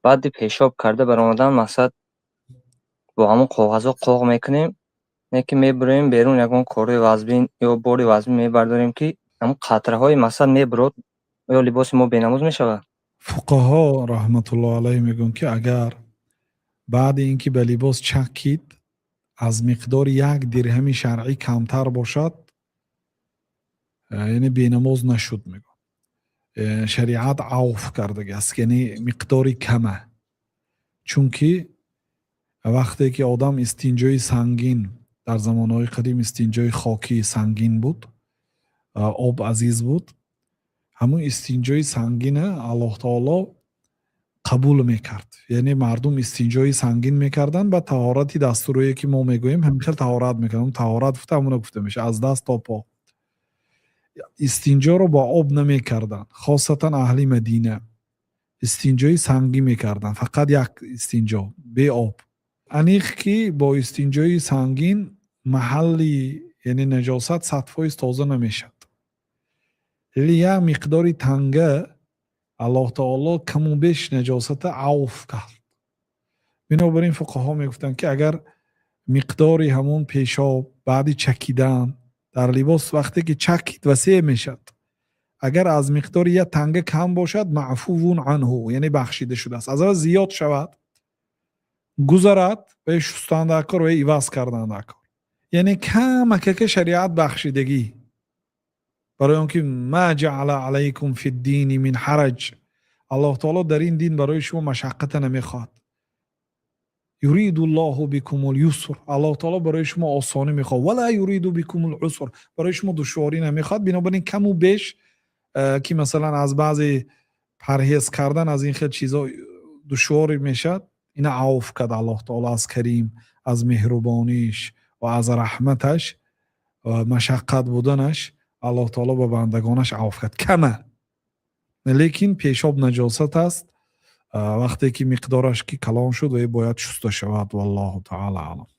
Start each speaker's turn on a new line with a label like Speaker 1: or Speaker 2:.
Speaker 1: Баъди пешоб карда баромадан, мақсад, бо ҳамон коғазҳо қоқ мекунем, не ки мебуроем берун, ягон кори вазбин ё бори вазбин мебардорем, ки ҳамон қатраҳои, мақсад, мебурод, ё либоси мо бенамоз мешавад?
Speaker 2: Фуқаҳо раҳматуллоҳ алайҳ мегӯянд, ки агар баъди ин ки ба либос чакид, аз миқдори як дирҳами шаръӣ камтар бошад, яъне бенамоз нашуд, мегӯяд. Шариат авф кардагиаст, яъне миқдори кама, чунки вақте ки одам истинҷои сангин, дар замонҳои қадим истинҷои хокии сангин буд, об азиз буд, ҳамун истинҷои сангина Аллоҳ таоло қабул мекард. Яъне мардум истинҷои сангин мекарданд ба таҳорати дастурое, ки мо мегӯем, ҳамин хел таҳорат мекарданд. Таҳорат гуфта ҳамуна гуфта мешавад, аз даст то по. Истинҷоро бо об намекарданд, хосатан аҳли Мадина истинҷои сангӣ мекарданд, фақат як истинҷо бе об. Аниқ ки бо истинҷои сангин маҳалли, яъне наҷосат, 100% тоза намешавад. Ле як миқдори танга Аллоҳ таоло каму беш наҷосата авф кард. Бинобар ин фуқаҳо мегуфтанд, ки агар миқдори ҳамон пешоб баъди чакидан дар либос, вақте ки чакид, васеъ мешавад, агар аз миқдори як танга кам бошад, маъфувун анҳу, яъне бахшида шудааст. Аз ава зиёд шавад, гузарад, ва шустан дар кор ва иваз кардан дар кор. Яъне камакака шариат бахшидагӣ, барои он ки ма ҷаъала алайкум фи ддини мин ҳараҷ, Аллоҳ таоло дар ин дин барои шумо машаққата намехоҳад. Юриду ллоҳу бикумул юср, Аллоҳ таоло барои шумо осонӣ мехоҳад, вала юриду бикумул уср, барои шумо душворӣ намехоҳад. Бинобар ин каму беш, ки масалан аз баъзе парҳез кардан аз ин хел чизо душворӣ мешавад, ина авф кард Аллоҳ таоло аз карим, аз меҳрубониш ва аз раҳматаш ва машаққат буданаш. Аллоҳ таоло ба бандагонаш авф кард кама. Лекин пешоб наҷосат аст, вақте ки миқдораш ки калон шуд, вай бояд шуста шавад. Валлоҳу таала аълам.